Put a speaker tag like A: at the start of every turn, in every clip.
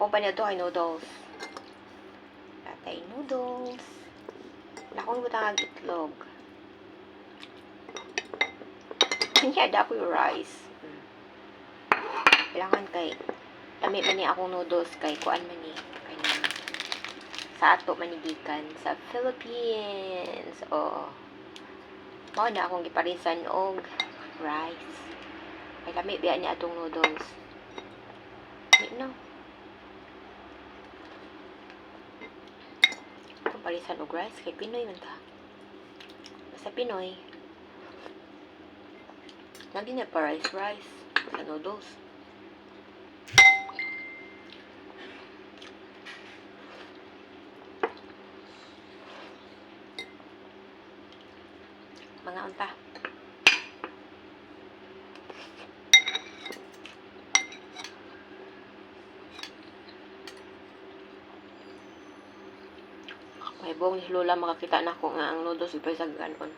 A: Kung pa niya to ay noodles. Tatay noodles. Wala akong butang itlog. Kanya da ako yung rice. Kailangan kay lami man ni akong noodles kay kuan man ni kay sa ato manigikan sa Philippines. Oo. Mao na akong giparisan og rice. Kay lami biya ni atong noodles. Lami no. Atong parisan og rice kay Pinoy man ta. Basta Pinoy. Lagi na pa rice rice sa noodles. Mga unta. May buong ni Lola makakita na ko nga ang noodles ipay sa ganon.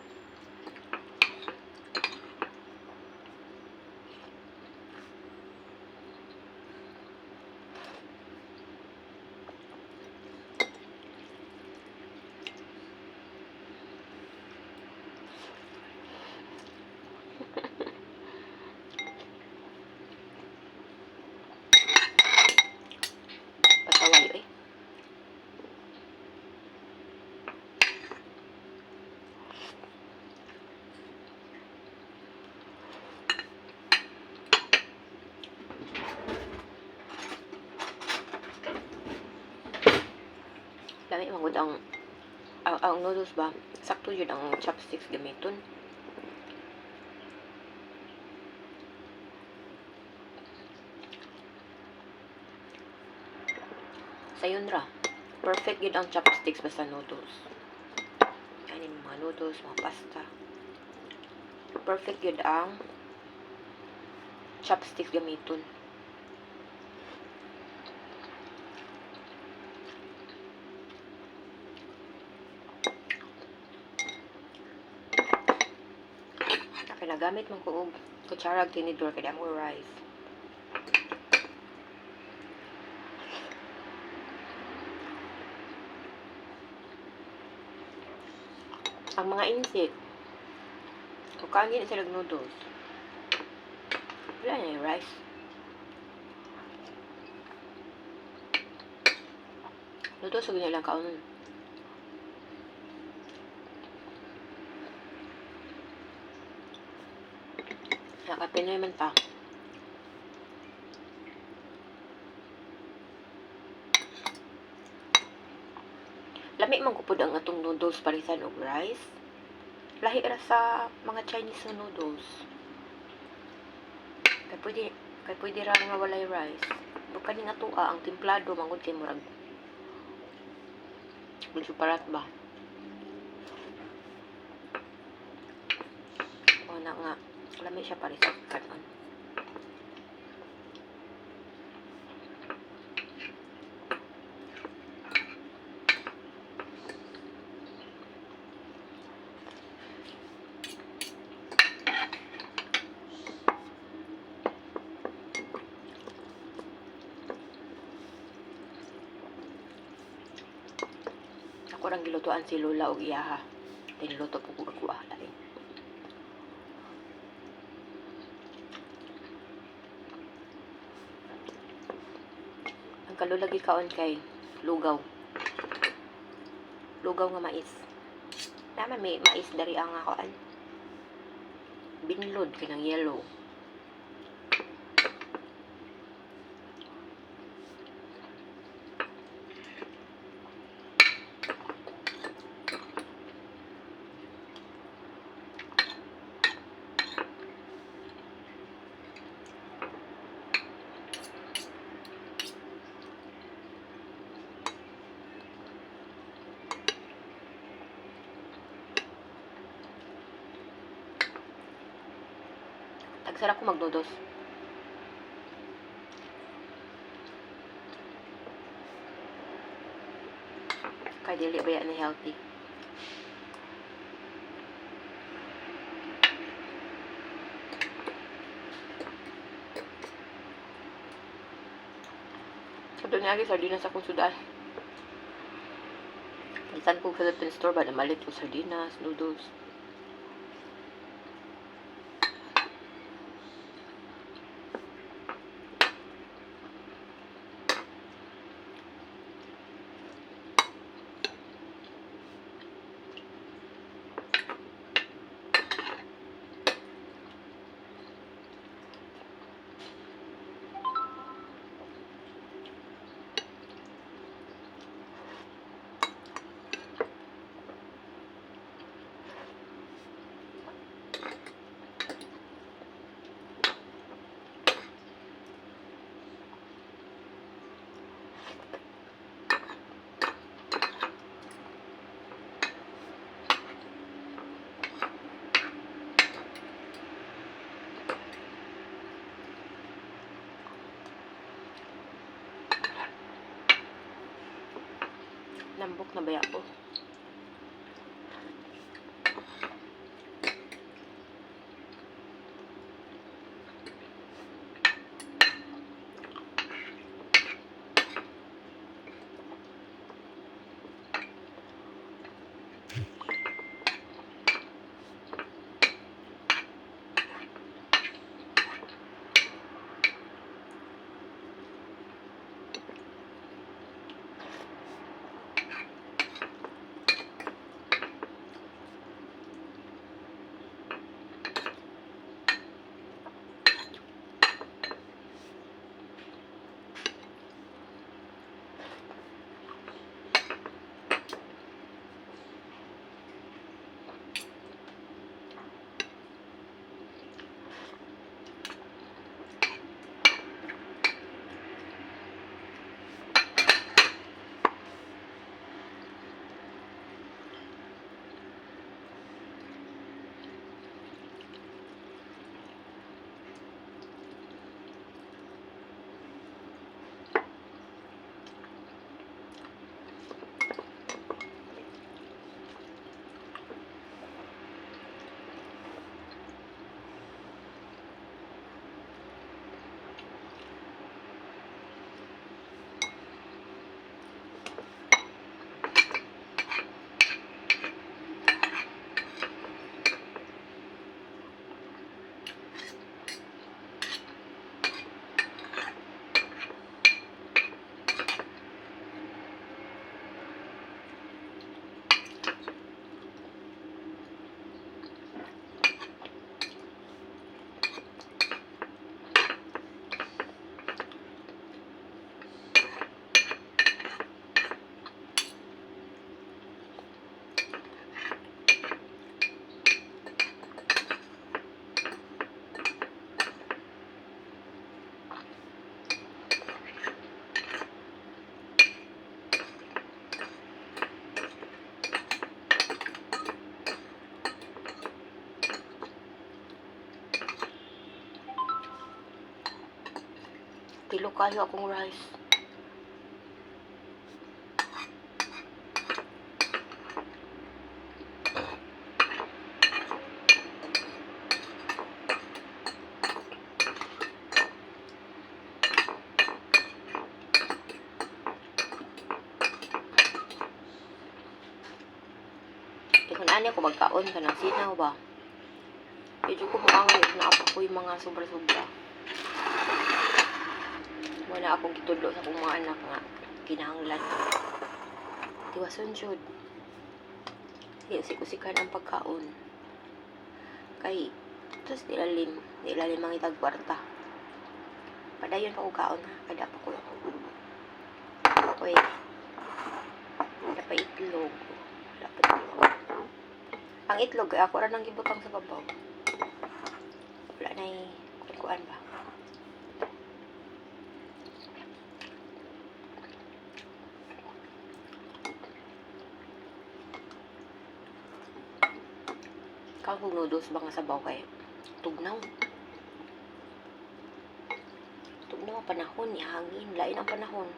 A: Pasaway eh. Lami man gud ang noodles ba? Sakto yun ang chopsticks gamiton. Sayon ra. Perfect yun ang chopsticks basta noodles. Kanin mga noodles, mga pasta. Perfect yun ang chopsticks gamiton. Kaya nagamit man ko og kutsara ug tinidor kay mo rice. Ang mga insect, kung kain sila og noodles, wala na yung rice. Noodles ug nilang kaunon. Naka-Pinoy man ta. Lami man gud ang atong noodles parisan og rice. Lahi ra sa mga Chinese nga noodles. Kay pwede ra nga walay rice. Ug kaning atoa ang timplado man gud kay murag medyo parat ba. O na nga lami siya parisan kanon. Ako rang gilutuan si Lola og iyaha. Tinluto po ko ako ah, lain. Ang kalula gikaon kay lugaw. Lugaw nga mais. Naman may mais dari ang akoan. Binlod kanang yellow. Tagsara ko magnoodles. Kay dili ba yan healthy? Ato niagi sardinas akong sudan. Bisan kong Philippine store ba namalit ko sardinas, noodles. Lambok na ba ako? Tilo kayo akong rice. Kung ani ako magkaon ka ng sinaw ba? Medyo ko muangoy na ako yung mga sobra-sobra. Wala akong gitudlo sa akong mga anak nga kinahanglan. Tiwason jud. Di usik-usikan ang pagkaon. Kay tos di lalim ang itag kwarta. Padayon pa ko kaon ha, kada pa ko. Wait. Wala pa itlog. Wala pa itlog. Ang itlog, ako ra nang gibutang sa babaw. Wala na kuan ba. Kaon kog noodles ba nga sabaw kay tugnaw. Tugnaw ang panahon, ni hangin, lain ang panahon.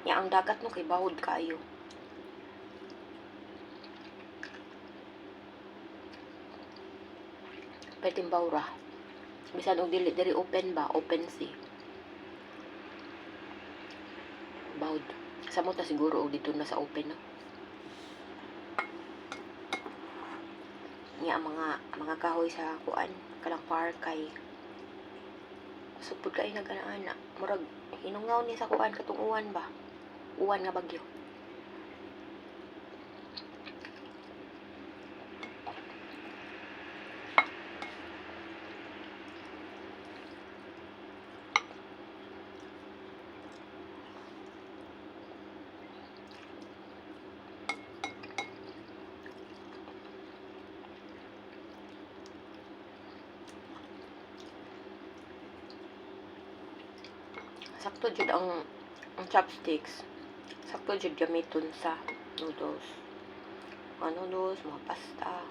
A: Nya ang dagat no kay bahod kaayo. Perting bawra. Bisan og dili diri open ba, open sea. Bawd. Samot na siguro og dito na sa open, no. Nya ang mga kahoy sa kuan kanang park kay kusog pud kaayo nag-ana-ana. Murag hinungaw ni sa kuan katong uwan ba? Uwan nga bagyo. Sakto jud ang chopsticks. Sakto jud gamiton sa noodles. Mga noodles, mga pasta.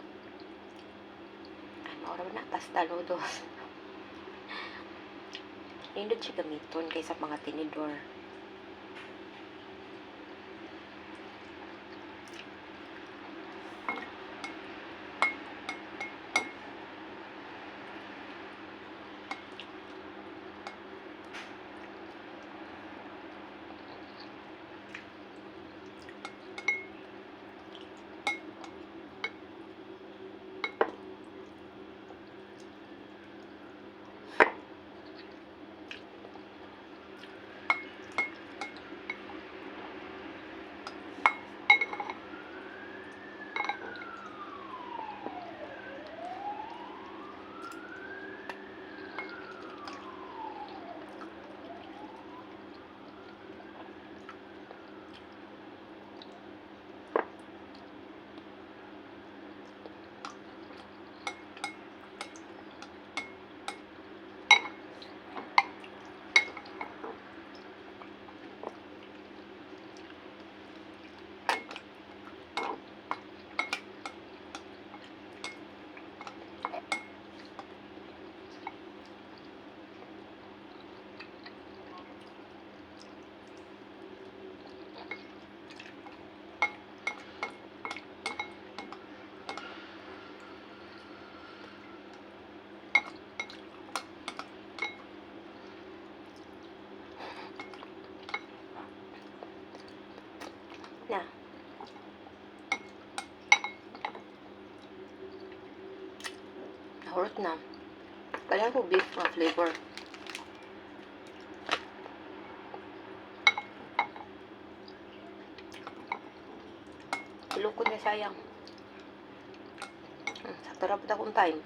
A: Ay, mao ra na pasta noodles. Nindot siya gamiton kaysa mga tinidor. Na. Nahurot na. Kaya ko beef nga flavor. Ilukod na, sayang. Sakto ra pud akong time.